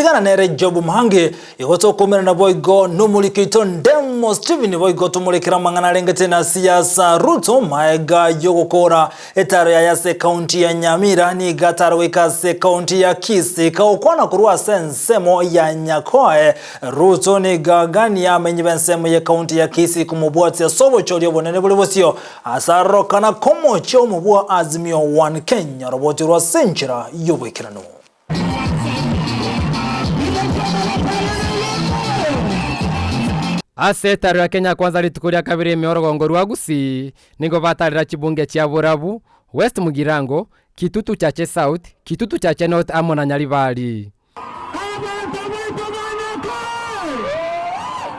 Tigana nere Job Muhangi igo tokomerana boigo nomoriko ito Ndemo Steven boigo tomorekera mang'ana arengete na siasa Ruto maega yogokora etaro yaye ase ekaunti ya Nyamira nigo atare goika ase ekaunti ya Kisii kagokwana korwa ase ensemo ya Nyakoe Ruto nigo agania amenyi b'ensemo y'ekaunti ya Kisii komobwatia ase obochori obonene bore bosio ase arorokana komochia omobua Azimio One Kenya oroboti rwa ase enchera y'oboikeranu. Ase etaro ya Kenya Kwanza rituko ria kabere ime orogongo rwa Gusii nigo batarera chibunge chia Borabu, West Mugirango, Kitutu Chache South, Kitutu Chache North amo na Nyaribari. Abanto baito ba Nyasae,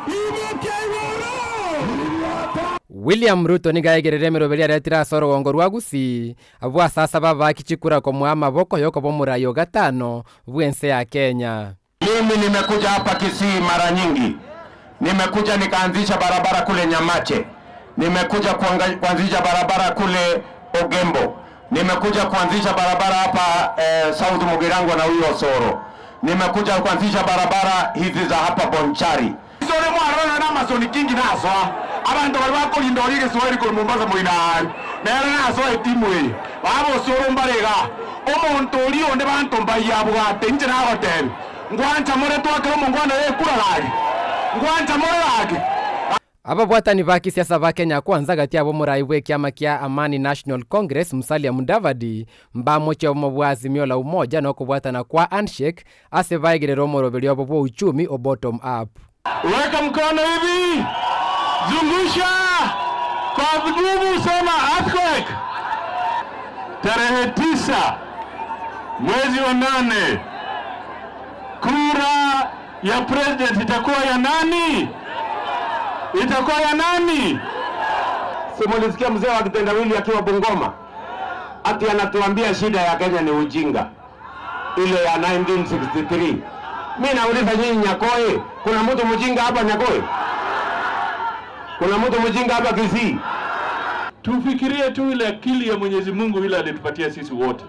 imokia igoro! William Ruto nigo aegerire emeroberi aretire ase orogongo rwa Gusii, abwo ase asaba abaaki chikura komoa amaboko y'okoba omorai o gatano bw'ense ya Kenya. Mimi nimekuja hapa Kisii mara nyingi, nimekuja nikaanzisha barabara kule Nyamache, nimekuja kuanzisha barabara kule Ogembo, nimekuja kuanzisha barabara hapa South Mugirango na huyo Osoro, nimekuja kuanzisha barabara hizi za hapa Bonchari. Sore mwarona na masoni kingi naswa abantu bari bakorinda ori Kiswahili kuri Mombasa muinari nere naswa etimu eye babosoro mbarega omonto ori onde banto mbayabwate inche nagotebia ngwancha more twakere omongwana oye ekura gaki ngwancha more gaki. Ababwatani ba kisiasa ba Kenya Kwanza gati yabo omorai bw'ekiama kia Amani National Congress Musalia Mudavadi mbamochie obomo bwa Azimio la Umoja na okobwatana kwa handshake ase baegerere omoroberio obo bwa uchumi o bottom up. Weka mkono hivi, zungusha kwa nguvu, sema earthquake. Tarehe 9 mwezi wa 8, kura ya president itakuwa ya nani? Itakuwa ya nani? Simulisikia mzee wa kitendawili akiwa Bungoma ati anatuambia shida ya Kenya ni ujinga ile ya 1963. Mi nauliza nyinyi Nyakoe, kuna mtu mjinga hapa Nyakoe? Kuna mtu mjinga hapa Kisii? Tufikirie tu ile akili ya Mwenyezi Mungu ile alitupatia sisi wote.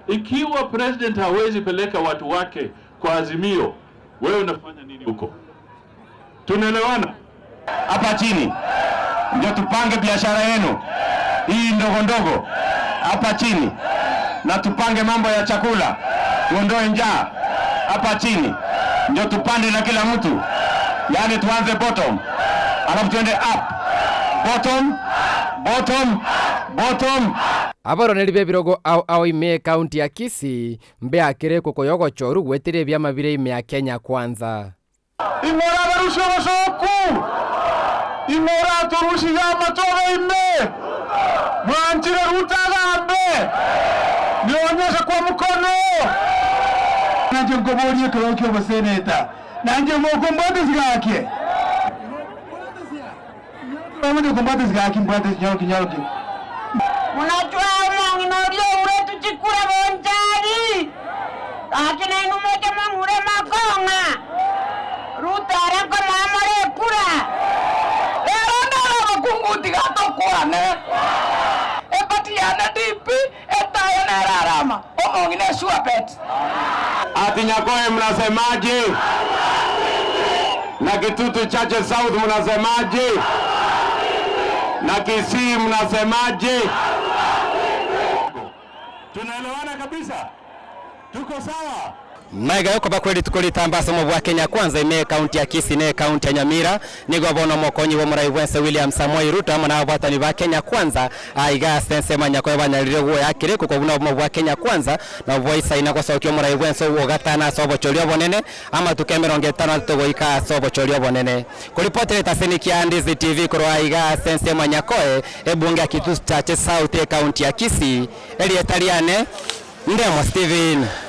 Ikiwa president hawezi peleka watu wake kwa Azimio, wewe unafanya nini huko? Tunaelewana? Hapa chini ndio tupange biashara yenu hii ndogo ndogo hapa chini, na tupange mambo ya chakula, tuondoe njaa hapa chini, ndio tupande na kila mtu, yaani tuanze bottom alafu tuende up, bottom, bottom, bottom. Abaroneri b'ebirogo ao ao ime ekaunti ya Kisii mbeakire ekoko y'ogochoru gwetera ebiama bire ime ya Kenya Kwanza. Ing'ora abarusia obosoku, ing'ora atorusirie amatobe ime, mwanchire Ruto agambe, nionyeshe kwa mkono. Nanje nkoborie ekero kia oboseneta, nanje ngokombwate sigake. Nanje ngokombwate sigake, mbwate nyoroki nyoroki. Munachwa omong'ina oria oure tuchikure bonchari. Gaki nainwe moche mong'ure makong'a. Ruto ere nkomoa more ekura. Rero ndore abakungu tiga tokwane. Epati yane DP, etaya nere arama. Omong'ina esure bet. Ati Nyakoe mnasemaje? Na Kitutu Chache South mnasemaje? Na Kisii mnasemaje? Tunaelewana kabisa? Tuko sawa? Maiga yokoba kweli tukolitamba somo bwa Kenya Kwanza ime kaunti ya Kisii ne kaunti ya Nyamira nigo bono mokonyi bo morai bwense William Samoei Ruto amo nabwatani ba Kenya Kwanza aiga sense manya koe banyarire guoya kire kuko buna obomo bwa Kenya Kwanza na boisa ina gosokia omorai bwense obwo gatano ase obochori obonene amatuko emerongo etano atato goika ase obochori obonene koripotera taseni kia Ndizi TV korwa aiga sense manyakoe ebunge ya Kitutu Chache South ekaunti ya Kisii erieta riane Ndemo Steven.